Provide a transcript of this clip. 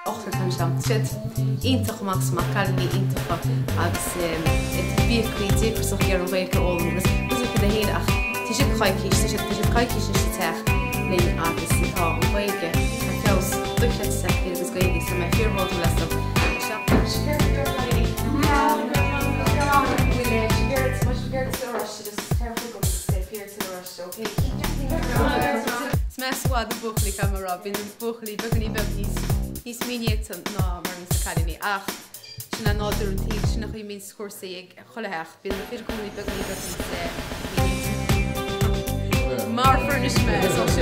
Ochtar atá anseo. Siad iontach amach is amach, cailíní iontacha agus iad bíoclaí díograiseach ag iarraidh an Ghaeilge a fhoghlaim agus is iad féin ach tá siad coicís, tá siad tá siad coicís anois sa teach linn agus tá an Ghaeilge ar feabhas dochreidte acu agus Gaeilge so mé fíorbhródúil astu. Is measa i bhfad na buachaillí caithfidh mé a rá, bíonn na buachaillí beagáinín beag níos níos mínéata ná mar a bhíonns na cailíní ach sin é nádúr an tsaoil, sin an chaoi a mbíonns cúrsaí ag chuile theach, bíonn na fir i gcónaí beagáinín beag níos mínéata. Marfar anois mé as ucht sin.